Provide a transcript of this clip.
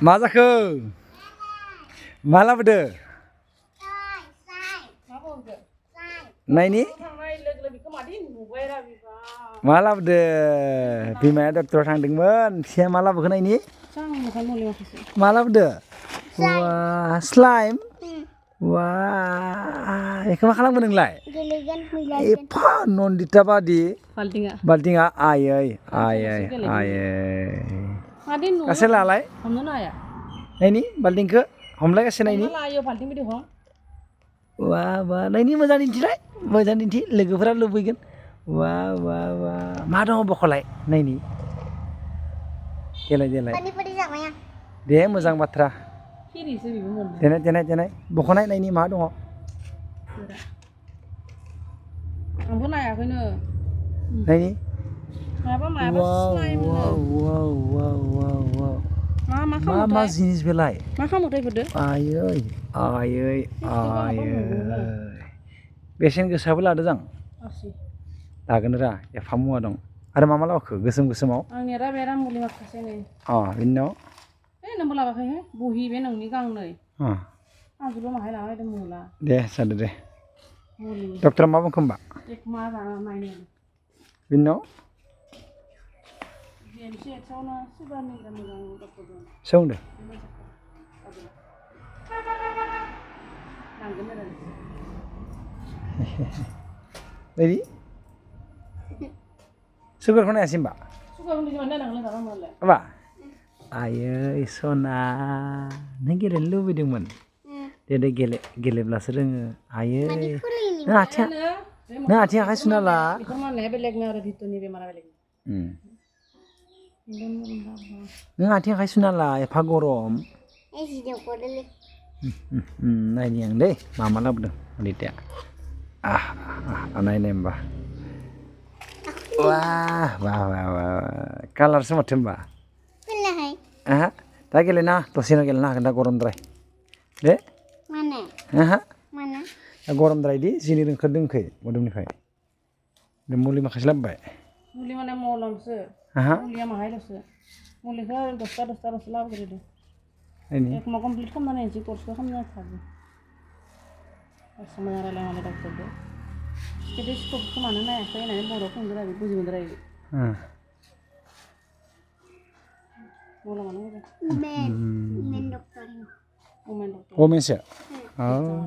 मा जाखो मा लाबोदो नायनि मा लाबोदो बिमाया डक्टराव थांदोंमोन फिसाया मा लाबोखो नायनि मा लाबोदो वाह स्लाइम वाह बेखौ मा खालामगोन नोंलाय एफा नन्दिता बादि बाल्टिंआ आयै आयै आयै गासै लालाय नायनि बाल्टिंखौ हमलायगासिनो नायनि वाह वाह नायनि मोजां दिन्थिलाय मोजां दिन्थि लोगोफोरा लुबैगोन वाह वाह वाह मा दङ बख'लाय नायनि देलाय देलाय दे मोजां बाथ्रा देनाय देनाय देनाय बख'नाय नायनि मा दङ आंबो नायाखैनो नायनि मायाबा स्लाइम मा मा जिनिस बेलाय मा खालामोथाय इफोरदो आयै आयै आयै बेसेन गोसाबो लादो जां लागोन र' एफा मुवा दं आरो मा मा लाबोखो गोसोम गोसोमाव आंनिया दा बेराम मुलि माखासे नै बिनि उनाव नोंबो लाबाखै बहि बे नोंनि गांनै आंजोंबो माहाय लाबायदों मुला दे जादो दे मुलि डक्टरा मा बुंखो होमबा मा जाना नायनो बिनि उनाव सोंदो ready sugar kau nak asim ba apa ayo sona neng gele lu bidungman dia ada gele belas reng ayo nah aja kai sunala neng aja kai sunala ya pagorom nah ini yang deh mama lah bener wanita anai nembah wah kalar semua temba tak gelena tosina gelena kena gorom dry deh mana gorom dry di sini deng kedeng kai modem ni kai dem muli makas lebay muli mana molam se muli yang mahal se muli kan dosta selap gitu ini mau komplit kan mana sih course kan mana tadi sama yang lain ada dokter deh jadi skop kemana nih saya nanya borok pun berada di puji berada di bola mana itu umen dokter umen sih oh